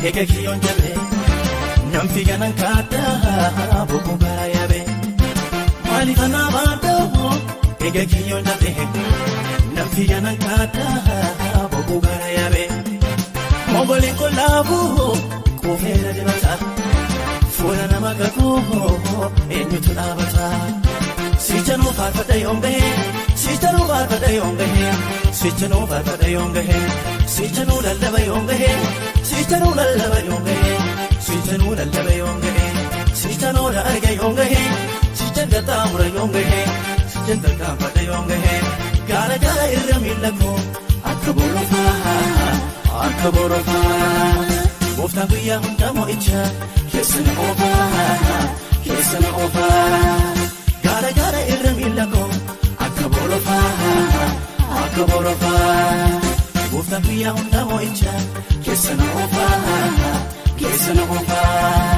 Eega kiyyoon jabee namfi ganan kaaddaa bokkuu garaa yaabee maaliif anaa baaduu eega kiyyoon jabee namfi ganan kaaddaa bokkuu garaa yaabee mogoleen kollaafuu kuufeera dibata fuula nama kakuu eenyutu dhaabata sichanuu faarfadha yoon gahee sichanuu faarfadha yoon gahee sichanuu faarfadha yoon gahee sichanuu lallaba yoon gahee. Sichanuu lallaba yoon gahee sichanuu lallaba yoon gahee sichanuu arga yoon gahee sichan gaxaamura yoon gahee sichan tarkaanfadha yoon gahee gaara gaara irra miila koo akka borofaa akka borofaa gooftaan guyyaa hundaa mo'icha keessa na oofaa keessa na oofaa gaara gaara irra miila koo akka borofaa akka borofaa. Gooftaan guyyaa hundaa mo'icha keessa na oofaa keessa na oofaa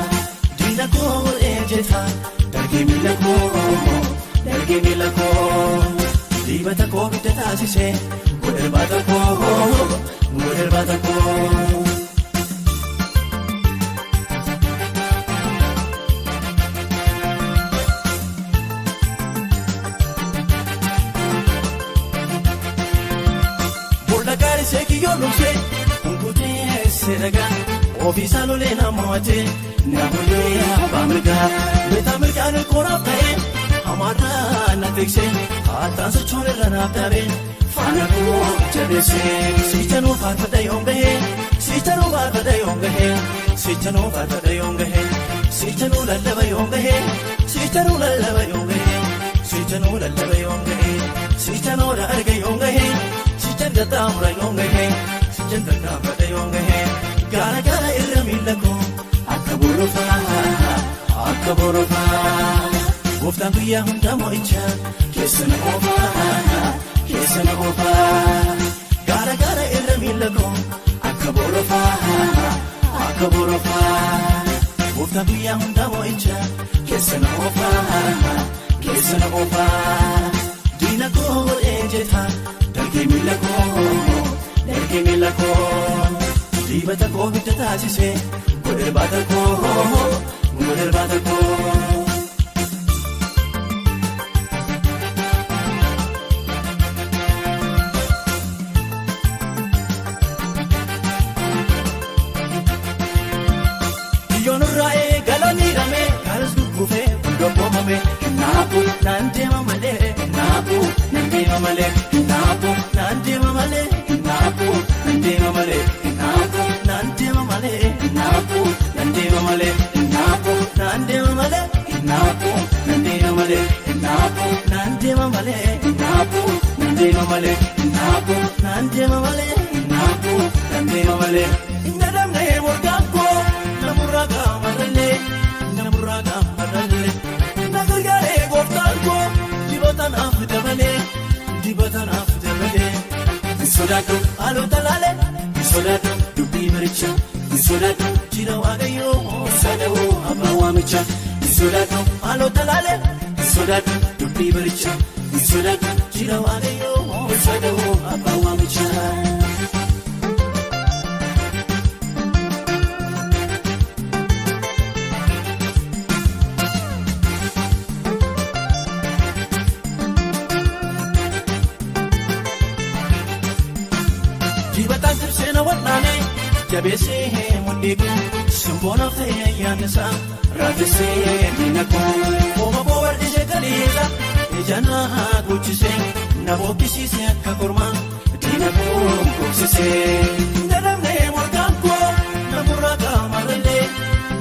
diina koo ejjeta dargee miila koo dargee miila koo dibata koo bidda taasisee godherbaata koo godherbaata koo. Seekiyyoo lumsee kunkutee seeragaa ofiisaa lolee na mo'atee na bulee abbaa mirgaa beetaa mirgaan kooraaf ta'ee hamaarraa na tiksee haataan sochoon irra naaf dhaabee faana koo jabeessee sichanuu faarfadha yoon gahee sichanuu faarfadha yoon gahee sichanuu faarfadha yoon gahee sichanuu lallaba yoon gahee sichanuu lallaba yoon gahee sichanuu lallaba yoon gahee sichanuu arga yoon gahee. Sichan gaxaamura yoon gahee sichan tarkaanfadha yoon gahee gaara gaara irra miila koo akka borofaa akka borofaa gooftaan guyyaa hundaa mo'icha keessa na oofaa keessa na oofaa gaara gaara irra miila koo akka borofaa akka borofaa gooftaan guyyaa hundaa mo'icha keessa na oofaa keessa na oofaa diina koo ejjeta. Dargee miila koo dargee miila koo dibata koo bidda taasisee godherbaata koo godherbaata koo. Biyyoon irraa eegalaan hidhamee kaanis gugguufee hundoo Naapu naan deema malee naapu naan deema malee naapu naan deema malee naapu naan deema malee naapu naan deema malee naapu naan deema malee naapu naan deema malee naapu naan deema malee naapu naan deema malee naapu naan deema malee naapu naan deema malee naapu naan deema malee nadamne morkaan koo namurraa gaamalallee namurraa gaamalallee. Dibata naaf dabalee sodaadhu haalota laalee sodaadhu dubbii maricha sodaadhu jira waaqayyoo sada'oo abbaa waamicha sodaadhu haalota laalee sodaadhu dubbii maricha sodaadhu jira waaqayyoo sada'oo abbaa waamicha. Dibataan tirsee wal'aanee jabeessee mudhiiku simboonaaf ta'ee ayyaannisaa raafisee diina koo kooma koo barsiisee kaleessa ija na guchisee na boqqisiisee akka kormaa diina koo gogsisee. Dadhabnee morkaan koo namurraa qaamarallee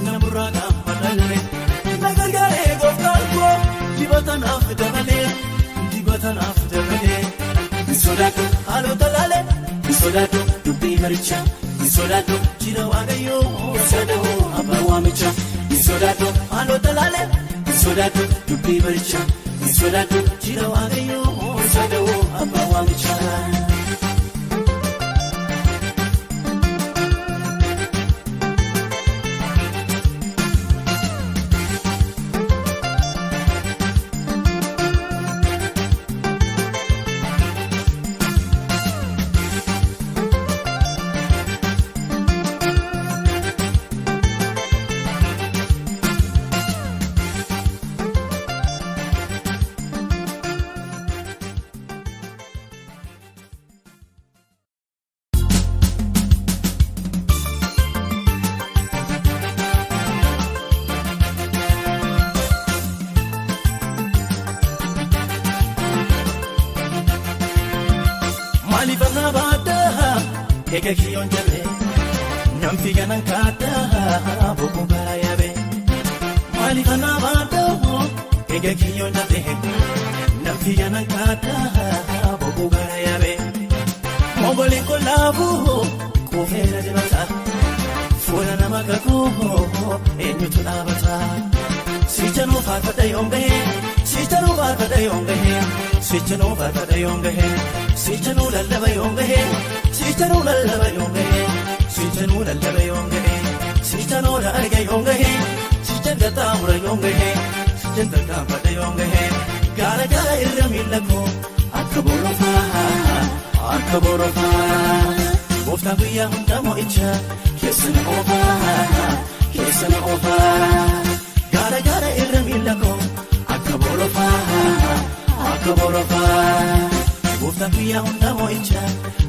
namurraa qaamarallee na gargaaree gooftaan koo dibata naaf dabalee dibata naaf dabalee sodaadhu haalota laalee. Sodaadhu dubbii maricha sodaadhu jira waaqayyoo sada'oo abbaa waamicha sodaadhu haalota laalee sodaadhu dubbii maricha sodaadhu jira waaqayyoo sada'oo abbaa waamicha. Eega kiyyoon jabee namti ganan kaaddaa bokkuu bara yaabee maaliif anaa baaduu eega kiyyoon jabee namti ganan kaaddaa bokkuu bara yaabee mogoleen kollaafuu kuufeera dibata fuula nama kakuu eenyutu dhaabata sichanuu faarfadha yoon gahee sichanuu faarfadha yoon gahee sichanuu faarfadha yoon gahee sichanuu lallaba yoon gahee. Sichanuu lallaba yoon gahee sichanuu lallaba yoon gahee sichanuu arga yoon gahee sichan gattaamura yoon gahee sichan tarkaanfadha yoon gahee gaara gaara irra miila koo akka borofaa akka borofaa gooftaan guyyaa hundaa mo'icha keessa na oofaa keessa na oofaa gaara gaara irra miila koo akka borofaa akka borofaa. Gooftaan guyyaa hundaa mo'icha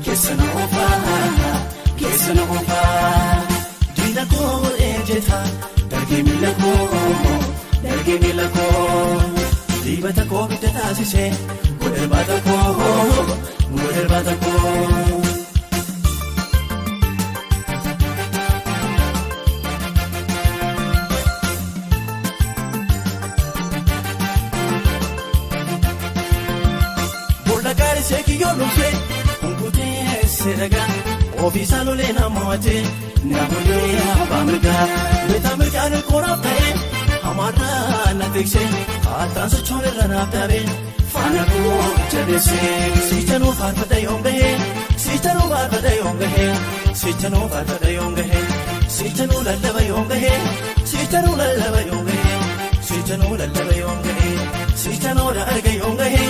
keessa na oofaa keessa na oofaa diina koo ejjeta dargee miila koo dargee miila koo dibata koo bidda taasisee godherbaata koo godherbaata koo. Seekiyyoo luusee kunkutee seeragaa ofiisaa lolee namootee namootee abbaa mirgaa beekaa mirgaan koraaf ta'ee hamaarraa na tiksee haataan sochoon irra naaf dhaabee faana koo jabeessee sichanuu faarfadha yoon gahee sichanuu faarfadha yoon gahee sichanuu faarfadha yoon gahee sichanuu lallaba yoon gahee sichanuu lallaba yoon gahee sichanuu lallaba yoon gahee sichanuu arga yoon gahee.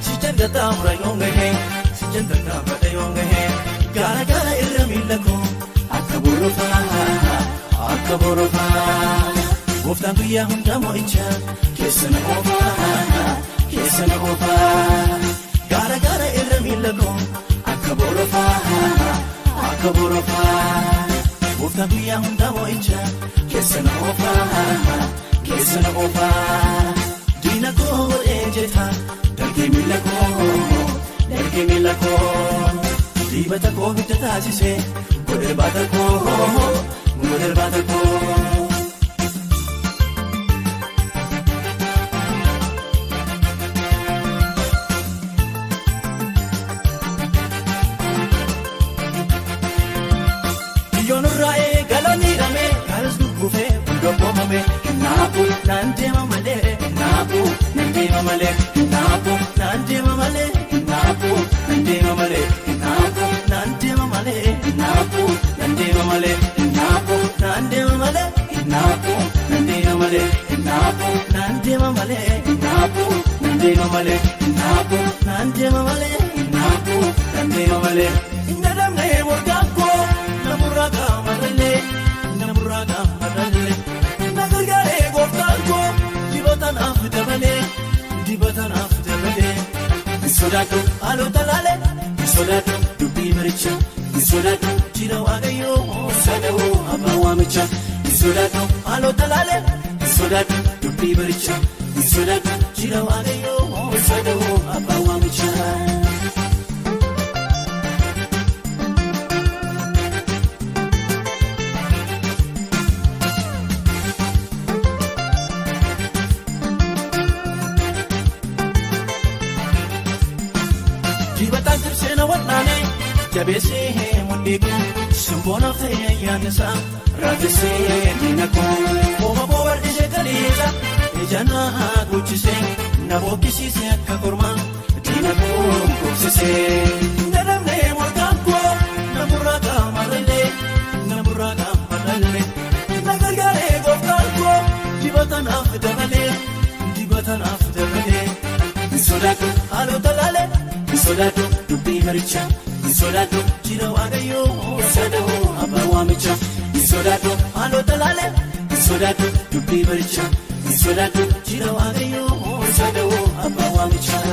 Sichan gattaamura yoon gahee sichan tarkaanfadha yoon gahee gaara gaara irra miila koo akka borofaa akka borofaa gooftaan guyyaa hundaa mo'icha keessa na oofaa keessa na oofaa gaara gaara irra miila koo akka borofaa akka borofaa gooftaan guyyaa hundaa mo'icha keessa na oofaa keessa na oofaa diina koo ejjeta. Dargee miila koo dargee miila koo dibata koo bidda taasisee godherbaata koo godherbaata koo. Biyyoon irraa eegalaan hidhamee gaaras gugguufee hunda boomame naafu naan deema malee naafu naan deema malee. Naafu naan deema malee naafu naan deema malee naafu naan deema malee naafu naan deema malee naafu naan deema malee naafu naan deema malee naafu naan deema malee naafu naan deema malee naafu naan deema malee naafu naan deema malee. Nadamnee morgaan koo namurraa gaamarralee namurraa gaamarralee na gargaaree gooftaan koo dibata naaf dabalee. Dibata naaf dabalee hin sodaadhu haalota laalee hin sodaadhu dubbii maricha hin sodaadhu jira waaqayyoo sada'oo abbaa waamicha hin sodaadhu haalota laalee hin sodaadhu dubbii maricha hin sodaadhu jira waaqayyoo sada'oo abbaa waamicha. Dibataan tirsee wal'aanee jabeessee mudhiiku simboona ta'ee ayyaannisaa raafisee diina koo kooma koo bal'isee kaleessa ija na guchisee na boqqisiisee akka kormaa diina koo gogsisee. Nadamnee morkaan koo namurraa gaamarralee namurraa gaamarralee na gargaaree gooftaan koo dibata naaf dabalee dibata naaf dabalee hin sodaadhu haalota laalee. Hin sodaadhu dubbii maricha hin sodaadhu jira waaqayyoo sada'oo abbaa waamicha hin sodaadhu haalota laalee hin sodaadhu dubbii maricha hin sodaadhu jira waaqayyoo sada'oo abbaa waamicha.